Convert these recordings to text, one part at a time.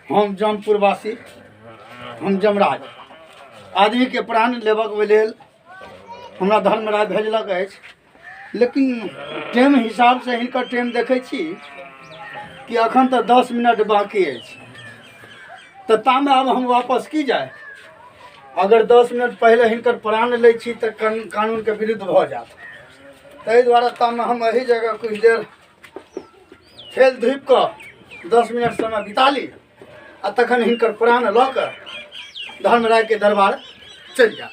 हम जौनपुरवासी, हम जमराज। आदमीके प्राण लेबक लेल हमरा धर्मराज भेजलक अछि, लेकिन टाइम हिसाबसँ हिनकर टाइम देखै छी कि अखन तऽ 10 मिनट बाँकी अछि, तऽ तामे आब हम वापस की जाय? अगर 10 मिनट पहिले हिनकर प्राण लै छी तऽ कानूनके विरुद्ध भऽ जायत। ताहि दुआरे तामे हम एहि जगह किछु देर खेल धूपि कऽ 10 मिनट समय बिता ली आ तखन हिनकर प्राण लऽ कऽ धर्मरायके दरबार चलि जायब।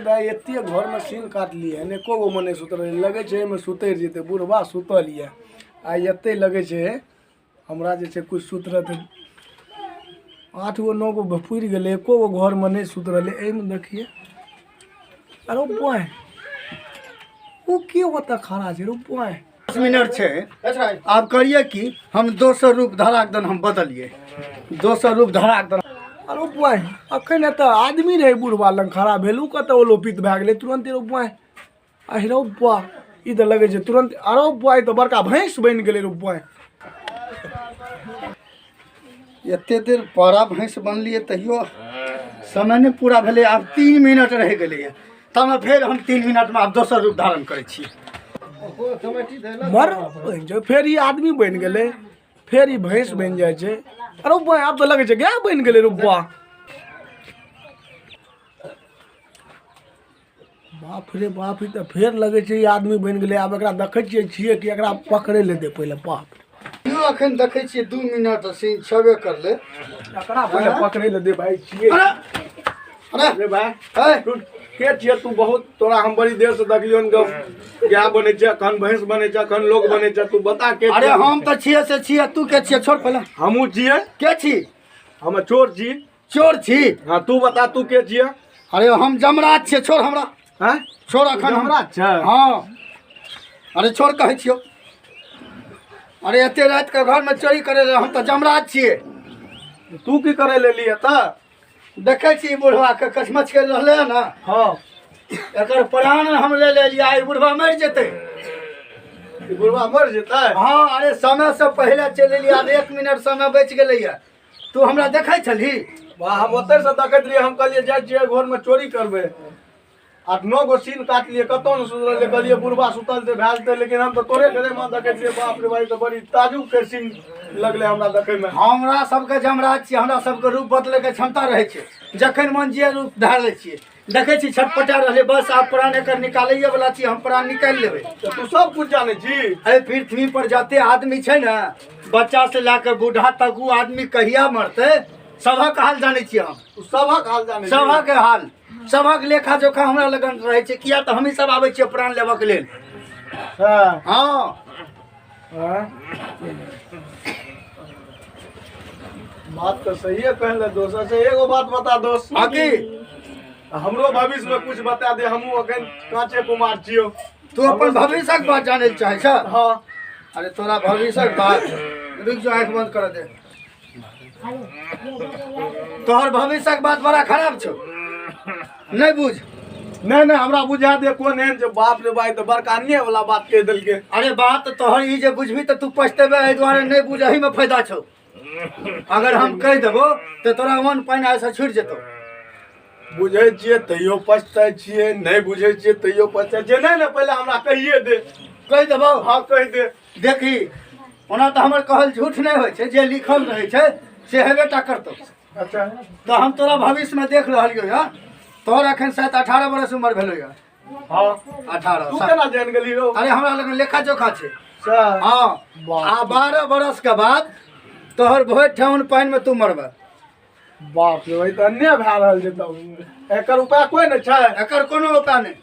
दाइ एते घरमे सीन काटलियै हन, एको गो मे नहि सुतल। लगै छै एहिमे सुतरि जेतै। बुढ़बा सुतल यऽ आ एते लगै छै हमरा जे छै किछु सुतरत। 8 गो 9 गो पुरि गेलै, एको गो घरमे नहि सुतरलै। एहिमे देखियै, अरे बोय, ओ के ओतऽ खड़ा छै? रो बोय, 10 मिनट छै, आब करिए की? हम दोसर रूप धराक दन हम बदलिए, दोसर रूप धराक दन। अरे बोय, अखन एतऽ आदमी रहै बुढ़बा लग खड़ा भेल, ओ कतऽ ओलोपित भए गेलै तुरन्ते? रो बोय, अरे बा, ई तऽ लगै छै तुरन्त। अरे बा, ई तऽ बड़का भैंस बनि गेलै रो बा। एते देर बड़ा भैंस बनलियै तैयो समय नहि पूरा भेलै। आब 3 मिनट रहि गेलैए, तब फेर हम 3 मिनटमे आब दोसर रूप धारण करै छी। मर बनि, फेर ई आदमी बनि गेलै, फेर ई भैंस बनि जाइ छै। अरे बा, आब तऽ लगै छै गाय बनि गेलै रो बा। बाप रे बाप, ई तऽ फेर लगै छै ई आदमी बनि गेलै। आब एकरा देखै छियै छियै कि एकरा पकड़ै लए दे पहिले। बाप यौ, अखन देखै छियै 2 मिनट सीन छेबे करलै। एकरा पहिले पकड़ै लए दे भाई। छियै अरे अरे रे भाई, ए, के छियै तू? बहुत तोरा हम बड़ी देर से देखलियौ गप, गाय बनै छै, अखन भैंस बनै छै, अखन लोग बनै छै। तू बता के अरे छियै? हम तऽ छियै से छियै, तू के छियै? छोड़ पहिले। हमहूँ छियै। के छी? हम चोर छी। चोर छी? हाँ, तू बता, तू के छियै? अरे हम जमराज छियै, छोड़ हमरा। हैं? छोड़ अखन हम। जमराज छै? हाँ, अरे छोड़ कहै छियौ। अरे एते राति के घरमे चोरी करे ले, हम तऽ जमराज छियै। तू की करे ले लिए तऽ? देखै छी बुढ़वा के कछमछ कर रहलै हँ ने? हाँ। एकर प्राण हम ले लेलियै, आइ बुढ़वा मरि जेतै। ई बुढ़वा मर जेतै? हाँ, अरे समय से पहिले चलि एलियै, आब 1 मिनट समय बचि गेलैया। तू हमरा देखै छलही? वाह, हम ओतय से देखैत रहियै। हम कहलियै जाइ छियै घरमे चोरी करबै। 8 9 गो सीन काटलियै, कतौ नहि सुतल। कहलियै बुढ़बा सुतल छै, भए जेतै, लेकिन हम तऽ तोरे घरेमे देखैत रहियै। बाप रे भाई, तऽ बड़ी ताजुब के सीन लगलै हमरा देखैमे। हमरा सबके जमराज छियै, हमरा सबके रूप बदलैके क्षमता रहै छै। जखन मन जे रूप धए लै छियै। देखै छी छटपटा रहलै, बस आब प्राण एकर निकालैए वला छी, हम प्राण निकालि लेबै। तऽ तू सब कुछ जानै छी? एहि पृथ्वी पर जते आदमी छै ने, बच्चा से लए कऽ बूढ़ा तक, ओ आदमी कहिया मरतै, सभक हाल जानै छियै हम। तू सभक हाल जानै छी? सभक हाल, सभक लेखा जोखा हमरा लगन रहै छै, किया तऽ हमही सब आबै छियै प्राण लेबऽ के लेल। हाँ। हाँ। हाँ? बात तऽ सहिए कहले दोस्त। अच्छा, एगो बात बता दोस्त। हाँ की? हमरो भविष्य में कुछ बता दे, हमहूँ अखन कांचे कुमार छियौ। तू अपन भविष्यक बात जानै लए चाहै छ? हाँ। अरे तोरा भविष्यक बात, रुक जो, आँखि बंद कर दे। तोहर भविष्यक बात बड़ा खराब छौ, नहि बुझ। नहि नहि, हमरा बुझा दे कोन एहन छै। बाप रे भाई, तऽ बड़का अन्य वाला बात कहि देलकै। अरे बात तोहर ई जे बुझबही तऽ तू पछतेबे, एहि दुआरे नहि बुझ, एहिमे फायदा छौ। अगर हम कहि देबो तऽ तोरा अन्न पानि आइसँ छुटि जेतौ। बुझै छियै तैयो पछतै छियै, नहि बुझै छियै तैयो पछतै छियै। नहि नहि, पहिले हमरा कहिए दे। कहि देबौ? हाँ, कहि दे। देखी, ओना तऽ हमर कहल झूठ नहि होइ छै, जे लिखल रहै छै से हेबे टा करतौ। अच्छा। तऽ हम तोरा भविष्यमे देख रहलियौ हँ, तोहर एखन शायद 18 बरस उमर भेलौ हँ। हाँ। 18। तू केना जानि गेली रौ? अरे हमरा लग लेखा जोखा छै। सएह? हाँ। बाप। आ 12 बरस के बाद तोहर भोज ठेहुन पानिमे तू मरबे। बाप रे, वही तऽ अन्याय भए रहल छै। तब एकर उपाय कोइ नहि छै? एकर कोनो उपाय नहि।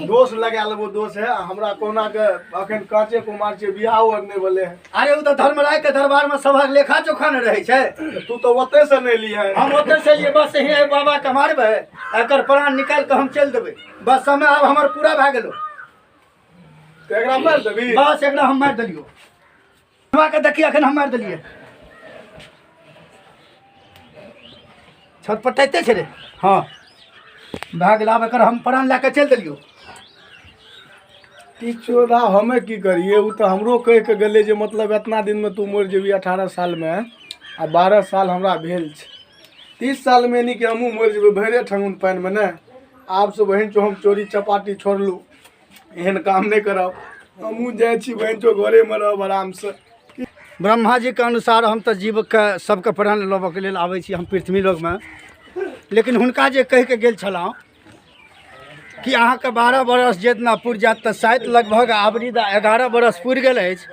दोष लगा लेबो दोष है हमरा कोना के, अखन कांचे कुमार छै, बियाहो आर नहि भेलै है। अरे ओ तऽ धर्मराय के दरबार में सभक लेखा जोखा ने रहै छै। तू तऽ ओतै से नहि लिहे। हम ओतै से लिए, बस ही बाबा के मारबै, एकर प्राण निकालि कऽ हम चलि देबै। बस समय आब हमर पूरा भए गेलो। तऽ एकरा मारि देबी? बस एकरा हम मारि देलियो। बाबा के देखी, अखन हम मारि देलियै। छटपटाइते छै रे। हाँ, भए गेल, आब एकर हम प्राण लए कऽ चलि देलियौ। चोदा हमे की करिए, ओ तऽ हमरो कहि के गेलै जे मतलब एतना दिनमे तू मरि जेबही 18 सालमे, आ 12 साल हमरा भेल छै, 30 सालमे यानी कि हमहूँ मरि जेबै भरिए ठेहुन पानिमे ने। आबसँ बहिन चो हम चोरी चपाटी छोड़लहुँ, एहन काम नहि करब, हमहूँ जाइ छी बहिन चो घरेमे रहब आरामसँ। ब्रह्मा जी के अनुसार हम तऽ जीवके सबके प्राण लेबऽके लेल आबै छी हम पृथ्वी लोकमे, लेकिन हुनका जे कहिके गेल छलहुँ कि अहाँके 12 बरस जितना पुरि जायत, तऽ शायद लगभग आवरी 11 बरस पुरि गेल अछि।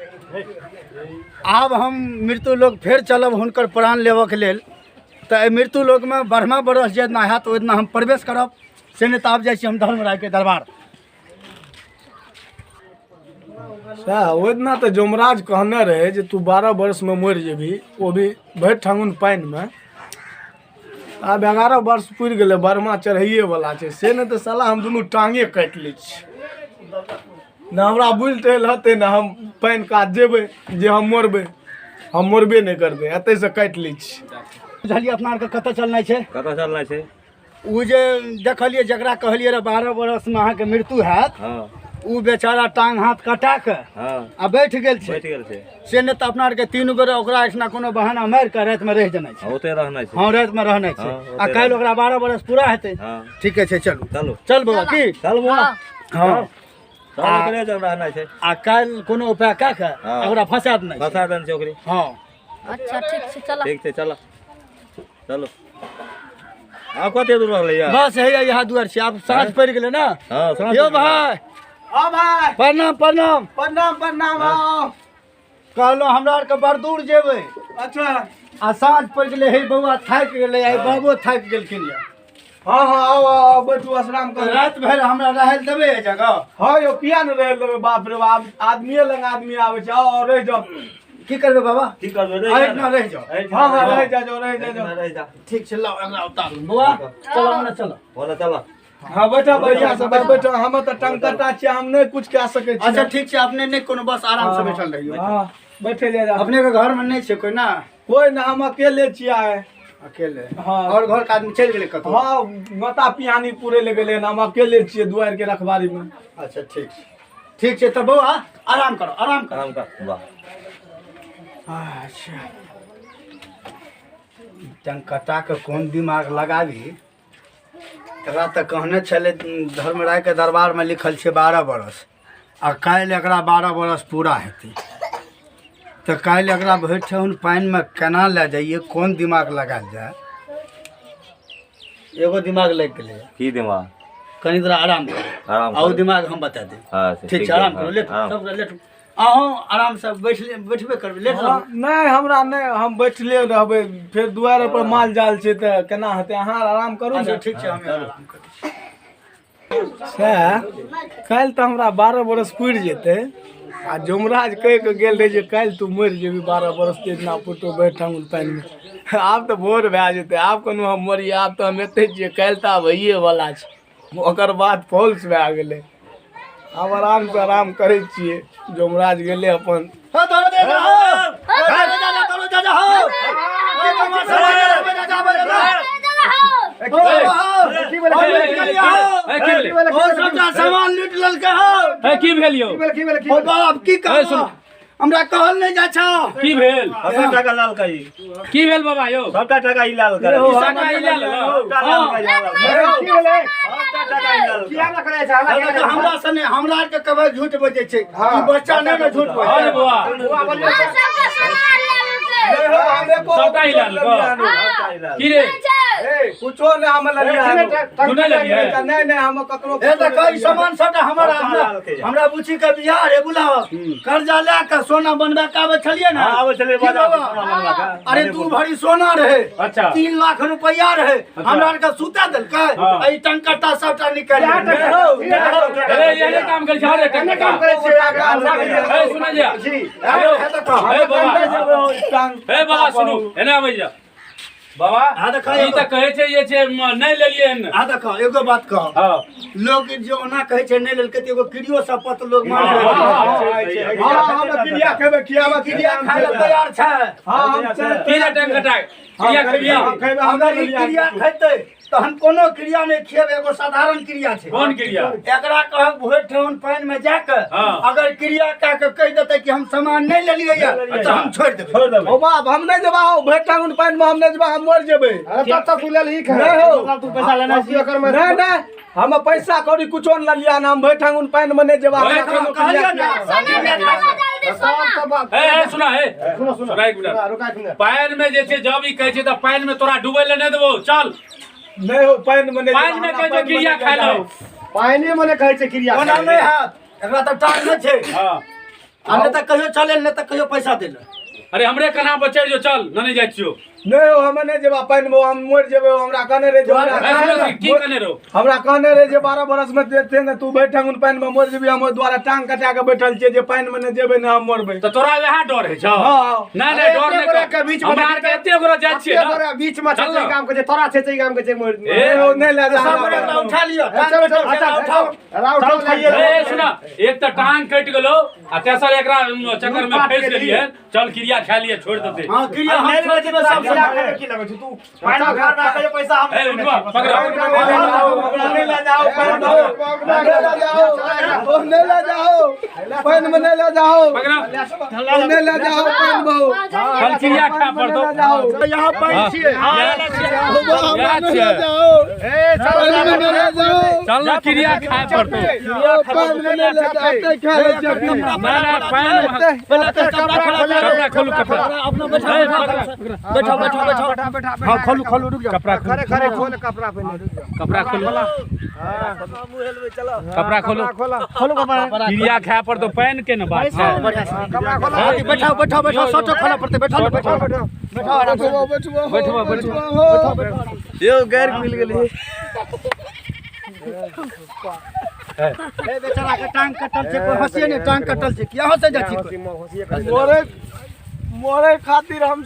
आब हम मृत्यु लोक फेर चलब हुनकर प्राण लेबऽके लेल, तऽ एहि मृत्यु लोकमे 12वां बरस जितना हैत ओहि दिना हम प्रवेश करब, से नहि तऽ आब जाइ छी हम धर्मराजके दरबार। सएह ओहि दिना तऽ जमराज कहने रहै जे तू 12 वर्षमे मरि जेबही, ओ भी भरि ठेहुन पानिमे। आब 11 वर्ष पुरि गेलै, 12वां चढ़ैएवला छै, से नहि तऽ साला हम दुनू टाँगे काटि लै छी। ने हमरा बुलि टहलि हेतै, ने हम पानि कात जेबै जे हम मरबै, हम मरबे नहि करबै, एतहिसँ काटि लै छी। बुझलियै अपना आरके कतऽ चलनाइ छै? कतऽ चलनाइ छै? ओ जे देखलियै जकरा कहलियै रहए 12 बरसमे अहाँके मृत्यु हैत, ओ बेचारा टांग हाथ कटा कऽ आ बैठ गेल छै, बैठ गेल छै। से नहि तऽ अपना आरके तीन गोरे ओकरा एहिठिना कोनो बहाना मारि कऽ रातिमे रहि जेनाइ छै। ओतै रहनाइ छै। हँ, रातिमे रहनाइ छै। आ काल्हि ओकरा 12 बरस पूरा हेतै। ठीके छै, चलू चलू। चल बौआ, की चल बौआ। हँ, चल, ओकरे जग रहनाइ छै। आ काल्हि कोनो उपाय कए कऽ ओकरा फंसा देनाइ छै। फंसा देने छै ओकरे। हँ। अच्छा ठीक छै, चल। ठीक छै, चल चलो। आब कते दूर रहलै या? बस हैया यहाँ दुआर छै, आब साँझ पड़ि गेलै ने। हँ, साँझ यौ पड़ि गेलै। भाय। हँ भाय। प्रणाम प्रणाम। प्रणाम प्रणाम। आउ। कहलहुँ हमरा आरके बड़ दूर जेबै। अच्छा। आ साँझ पड़ि गेलै, हे बौआ थाकि गेलै, आइ बाबो थाकि गेलखिन यऽ। हँ हँ, आउ आउ आउ, बैठू, आश्राम करू। राति भरि हमरा रहै लए देबै एहि जगह? हँ यौ, किया ने रहै देबै, बाप रे बाप, आदमिए लग आदमी आबै छै। आउ आउ, रहि जाउ। की करबै बाबा? की करबै, रहि एहिठिना जा ने। रहि जाउ। एहिठिना हँ हँ, रहि रहि जा जाउ, रहि जा एहिठिना जाउ। रहि जा। ठीक छै, लाउ एकरा उतारू। बौआ चलो, मने चलो। बोलो चलो। हँ बैठो, बढ़िया से बैठो। हम तऽ टंकटा छियै, हम नहि कुछ कए सकै छी। अच्छा ठीक छै, अपने नहि कोनो, बस आराम से बैठल रहियौ। हँ, बैठे ले जाउ। अपने के घर में नहि छै कोइ ना? कोइ ना, हम अकेले छियै आइ। अकेले? हँ। और घर के आदमी चलि गेलै कतौ? हँ, माता पिहानी पूरे ले गेलै हन, हम अकेले छियै दुआरि के रखबारी में। अच्छा ठीक छै, ठीक छै, तऽ बौआ आराम करो, आराम करो। आराम कर, वाह। अच्छा, टंकटाके कोन दिमाग लगाबी? एकरा तऽ कहने छलै धर्मरायके दरबारमे लिखल छै 12 बरस, आ काल्हि एकरा 12 बरस पूरा हेतै, तऽ काल्हि एकरा भरि ठेहुन पानिमे केना लए जाइए? कोन दिमाग लगायल जाय? एगो दिमाग लागि गेलै। की दिमाग? कनि देर आराम करू। आराम आ ओ करू। दिमाग हम बता देब। अच्छा, ठीक छै, आराम करू, लेटू। आराम। सब लेटू, अहूँ आरामसँ बैठ बैठबे करबै, लेट रहू। नहि, हमरा नहि, हम बैठले रहबै, फेर दुआरि पर माल जाल छै तऽ केना हेतै? अहाँ आराम करू अच्छा ने। ठीक छै, हम आराम करै छी। सएह काल्हि तऽ हमरा 12 बरस पुरि जेतै, आ जमराज कहि कऽ गेल रहै जे काल्हि तू मरि जेबही 12 बरस के इतना फोटो बैठम पानिमे। आब तऽ भोर भए जेतै, आब कोनो हम मरियै? आब तऽ हम एतै छियै, काल्हि तऽ आब होइए वला छै। ओकर बाद फॉल्स भए गेलै। आब आरामसँ आराम करै छियै, जमराज गेलै अपन। हो, दौड़ो दे, दौड़ो। हो, दौड़ो जा, जा, दौड़ो जा, जा, हो। हो, कमा से जा, जा, जा, जा, जा। हो, हो, हो। हो, लूटि गेलियै, हो। हो, सबटा सामान लूटि लेलकै, हो। की भेल यौ? हो, बाप, की कहब, हमरा कहल नहि जाइ छौ। की भेल? सबटा टाका लाल ई। की भेल बाबा यौ? सबटा टाका ई लाल कर। टाका ई लए लेलक? सबटा लाल कर। सबटा टाका ई लाल कर। हमरा सने हमरा आरके कबै झूठ बजै छै, ई बच्चा नहि ने झूठ हँ बजै। रे बौआ, सबटा ई लए लेलक? की रे? कुछो नहि हम लेलियै। तू नहि लेलियै? नहि नहि, हम ककरो हे तऽ कई सामान सबटा हमरा सबटा लेलकै। हमरा बुची के बियाह रे बुलाओ, कर्जा लए के सोना बनबा के आबै छलियै ने? हँ, आबै छलियै की बाजार बाबा? से सोना बनबा के। अरे 2 भरी सोना रहे। अच्छा। 3 लाख रुपया रहे, हमरा आरके सुता देलकै। हाँ। एहि टंकटा सबटा निकालि लेलकै। अरे एहने काम करै छै, हरे टंकटा। ए सुनै जा। ए बाबा, ए बाबा सुनू, एने आबै जा। बाबा, हाँ, देखो, ई एगो। तऽ कहै छै जे छै नहि लेलियै हन। आ देखो, एगो बात कह। हँ। लोग जे ओना कहै छै नहि लेलकै, तऽ एगो क्रियो शपथ लोग मानै हँ, छै। हँ, हँ, हम क्रिया खेबै, खियाबऽ क्रिया खाय लए तैयार छै। हँ, हम की रे टंकटा? क्रिया खेबियै? खेबै, हम अगर ई क्रिया खेतै तऽ हम कोनो क्रिया नहि खियेबै, एगो साधारण क्रिया छै। कोन क्रिया? एकरा कहब भोर ठेहुन पानि में जाके अगर क्रिया कए के कहि देतै कि हम सामान नहि लेलियै यऽ, तऽ हम छोड़ि देबै। छोड़ देबै। ओ बाप, हम नहि जेबा हो, भरि टांगुन पानि में हम नहि जेबा, हम मर जेबै। अरे तब तक तू ले ली। नहीं हो। तू पैसा लेना छी ओकर में। नहीं नहीं, हम पैसा कौड़ी कुछो न ललिया ना, हम भरि टांगुन पानि में नहीं जेबा। भरि हमरा कोनो कहलियै क्रिया ने। सोना निकालो जल्दी सोना। ए ए सुना, ए सुनो सुनो, सुना एक मिनट। रुका एक मिनट। पानि में जे छै जब ई कहै छै तऽ पानि में तोरा डूबै लए नहि देबौ, चल। नहीं हो, पानि में नहीं। पानि में कहै छै क्रिया खाय लौ। पानि मने कहै छै क्रिया। ओना नहि हैत, एकरा तऽ टांग नहि छै। हाँ। आ नहि तऽ कहियो चले, नहि तऽ कहियो पैसा देले। अरे हमरे कन्हा पर चढ़ि जो, चल, नहि जाइ छियौ। नहीं हो, हम नहीं जेबा पानि में, हम मर जेबै। हमरा कहने रहे जे ए, सुनो, की कहने रहो? हमरा कहने रहे जे 12 बरस में देते ने तू भरि टांगुन पानि में मर जेबी। हम ओहि दुआरे टांग कटा के बैठल छियै जे पानि में नहि जेबै ने, हम मरबै। तऽ तोरा वएह डर होइ छौ? हाँ। नहि नहि, डर नहि गोरा कर। के बीच में हमरा आरके एते गोरा जाइ छियै एते ने। गोरा बीच में छै चल ना। गाम के छै, तोरा छै, गाम के छै मर। ए, हो, नहीं ले जा। सब गोरा एकरा उठा लिअ, टांग चल, कटल चल, छै, एकरा उठाउ। उठाओ। ए सुना, एक तऽ टांग कटि गेलौ आ तेसर एकरा चक्कर में फंसि गेलियै। चल क्रिया खा लिए, छोड़ देते। हाँ, क्रिया हम छोड़ि देबै सब सामान। की लगै छै तू पानि में घर में पैसा हम ए उठवा, पकड़। हमरा नहीं ले जाओ पानि में, नहीं ले जाओ, ओ नहीं ले जाओ पानि में, नहीं ले जाओ। पकड़। ओ नहीं ले जाओ पानि में। चल क्रिया खा पड़तौ। जाओ। यहाँ पानि छियै। हमरा नहीं ले जाओ पानि में, नहीं ले जाओ। चल ना, क्रिया खाए पड़तौ। पानि में नहीं ले जाओ, एते खा लै छियै अभी। ना ना, पानि में कपड़ा खोलू, कपड़ा। अपना बैठा बैठा बैठा बैठा। हाँ, खोलू खोलू, रुक जाओ। कपड़ा खोलू। खरे खरे खोल कपड़ा पहने। कपड़ा खोलू, कपड़ा खोलू। खोलो कपड़ा। क्रिया खाए पड़तौ, पानि के ने बात छै। कपड़ा खोलो। बैठाओ बैठाओ बैठाओ, सोचो खोला पड़तै। बैठाओ बैठाओ बैठो। बैठबो बैठबो बैठबो, बैठबो। बैठबो। यो गैर मिल गेलै। ए बेचारा के टांग कटल छै, कोई हंसिए नहि, टांग कटल छै, किया हंसै जाइ छी कोई? मरे मरे खातिर हम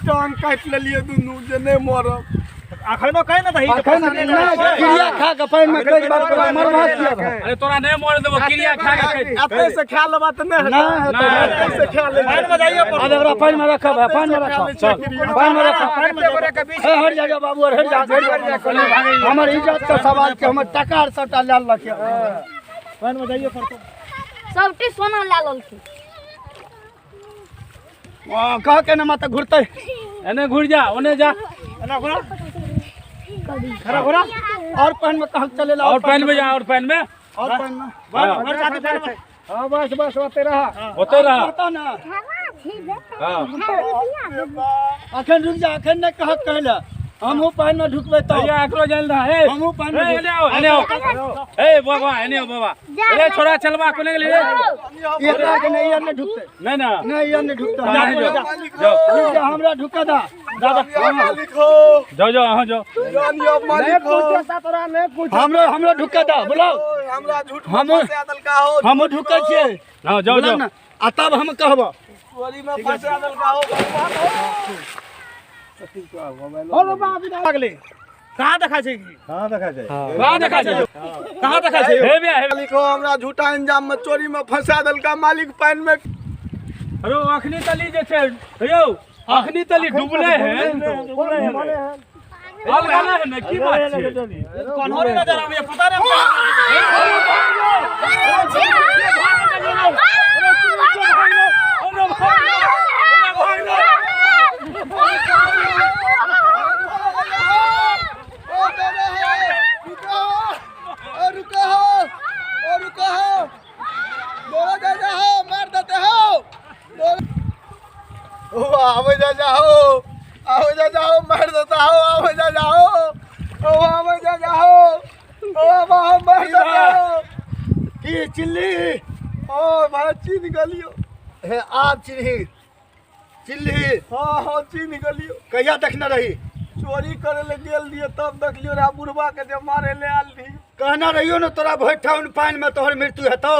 टांग काटि लेलियै दुनू जे नहि मरब। अखनो कहि ने दही। अखन नहि, क्रिया खा के पानि में कहि बार पर मरबा किया भाई? अरे तोरा नहि मरे देबौ, क्रिया खा के खै। एते से खा लेबा तऽ नहि हेतै। नहि हेतै। एते से खा ले। पानि में जाइए। आब एकरा पानि में रखब, पानि में रखब, पानि में रखब। ए हट जा, जा बाबू, हट जा, हट जा। हमर इज्जत के सवाल छै, हमर टका आर सबटा लए लेलक यऽ। पानि में जाइए पड़तौ। सबटी सोना लए लेलखिन। कह के ने मत घुरतै। एने घुरि जा, ओने जा। और पानि में कह चले ला। और पानि में जा, और पानि में। और पानि में। हाँ। हां, बस बस, ओते रह। ओते रह। पता ना। हाँ। अखन रुक जा, अखन नहि कहक कहले हमहूँ पानि में ढुकबै तऽ। भैया एकरो जान रहा ए। हमहूँ पानि में ए, एने आओ, एने आओ। ए बाबा, एने आओ बाबा। ए छोरा, चलबा कोने गेली रे? एकरा के नहि, ई आर नहि ढुकतै। नहीं ना। नहि, ई आर नहि ढुकतै। नहीं, जाओ जाओ। रुक जा, हमरा ढुका दा। मालिक हो। जाओ जाओ, अहाँ जाओ। जानियो मालिक हो। हमरो हमरो ढुका दा, बोलाओ। हमरा झूठ हम फंसा देलका हो। हमहूँ ढुकै छियै। हाँ, जाओ बोलाउ जाओ। ने, आ तब हम कहबो। चोरी में फंसा देलका हो भगवान हो। कहाँ देखा छै? कहाँ देखा छै? कहाँ देखा छै? हे बे हे। मालिक हो, हमरा झूठा इंजाम में चोरी में फंसा देलका मालिक पानि में। अरे अखनी तली जे छै यौ, अखनी तली डूबले है, अलगले है ने, की बात छै? कोन्होरे नजर आबै पता नहि। ओ दादा हो, रुको हो, ओ रुको हो, ओ रुको हो, दौड़ा जा जा हो, मार देते हो। ओ आवे जा जा हो, आवे जा जा हो, मार देता हो, आवे जा जा हो, ओ आवे जा जा हो, ओ आवा हो, मार देता हो। की चिल्ली? ओ भाई, चीन गलियो। हे आब चिन्ही चिल्ली? हाँ हाँ, चीन गलियो। कहिया देखने रही? चोरी करे ले गेल दिए तब देखलियो रे, बुढ़वा के जे मारे ले आयल रही। कहना रहियो ने तोरा भरि ठाउन पानि में तोहर मृत्यु हेतौ।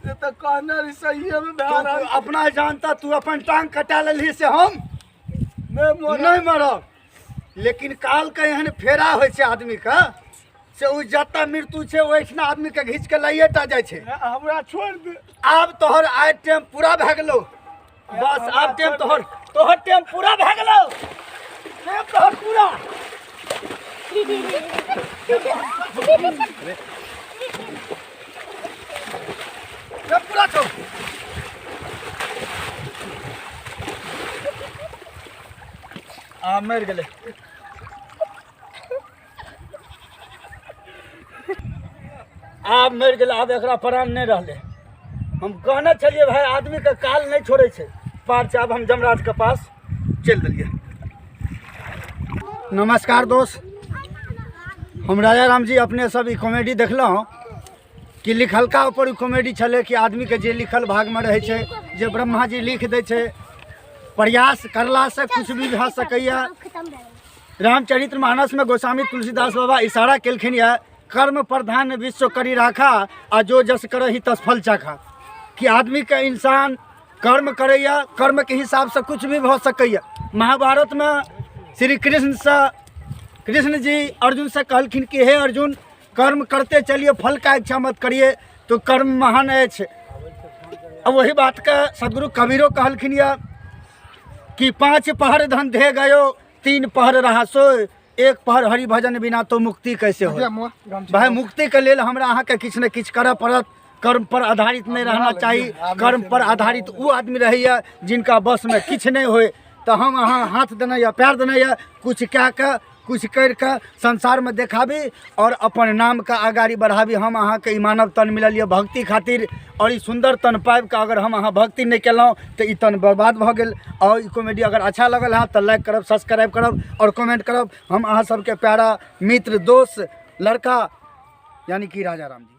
से तऽ कहने रही, सहिए में भए तू रहल। अपना जानता, तू अपन टांग कटा लेलही से हम नहि मरब। नहि मरब, लेकिन काल के एहन फेरा होइ छै आदमी के से ओ जतऽ मृत्यु छै ओहिठिना आदमी के घीच के लैए टा जाइ छै। हमरा छोड़ि दे। आब तोहर आइ टाइम पूरा भए गेलौ, बस आब टाइम तोहर, तोहर टाइम पूरा भए गेलौ, टाइम तोहर पूरा पूरा छौ। आ मरि गेलै। आब मरि गेलै, आब एकरा प्राण नहि रहलै। हम कहने छलियै भाय आदमीके काल नहि छोड़ै छै, पार छै। आब हम जमराजके पास चलि देलियै। नमस्कार दोस्त, हम राजा राम जी। अपने सब ई कॉमेडी देखलहुँ कि लिखलका ऊपर ई कॉमेडी छलै कि आदमीके जे लिखल भागमे रहै छै, जे ब्रह्मा जी लिख दै छै, प्रयास करलासँ किछु भी भए सकैए। रामचरित मानसमे गोस्वामी तुलसीदास बाबा इशारा केलखिन यऽ, कर्म प्रधान विश्व करी राखा, आ जो जस करही तस फल चाखा। कि आदमीके इंसान कर्म करैए, कर्मके हिसाबसँ किछु भी भऽ सकैए। महाभारतमे श्री कृष्णसँ कृष्ण जी अर्जुनसँ कहलखिन कि हे अर्जुन, कर्म करते चलिए, फल का इच्छा मत करिए। तो कर्म महान अछि। आ वही बातके सदगुरु कबीरो कहलखिन यऽ कि 5 पहर धन धे गयो, 3 पहर रहा सोय, 1 पहर हरि भजन बिना तो मुक्ति कैसे हो। भाई मुक्ति के लेल हमरा अहाँके किछु ने किछु करऽ पड़त। कर्म पर आधारित नहीं रहना चाही। कर्म पर आधारित वो आदमी रहैया जिनका बस में किछु नहीं होय। तऽ हम अहाँ हाथ देने या पैर देने या कुछ कए कऽ कुछ करि कऽ संसारमे देखाबी और अपन नामके अगाड़ी बढ़ाबी। हम अहाँके ई मानव तन मिलल यऽ भक्ति खातिर, और ई सुन्दर तन पाबि कऽ अगर हम अहाँ भक्ति नहि केलहुँ तऽ ई तन बर्बाद भऽ गेल। और ई कॉमेडी अगर अच्छा लगल हैत तऽ लाइक करब, सब्सक्राइब करब और कमेंट करब। हम अहाँ सबके प्यारा मित्र दोस्त लड़का यानी कि राजा राम जी।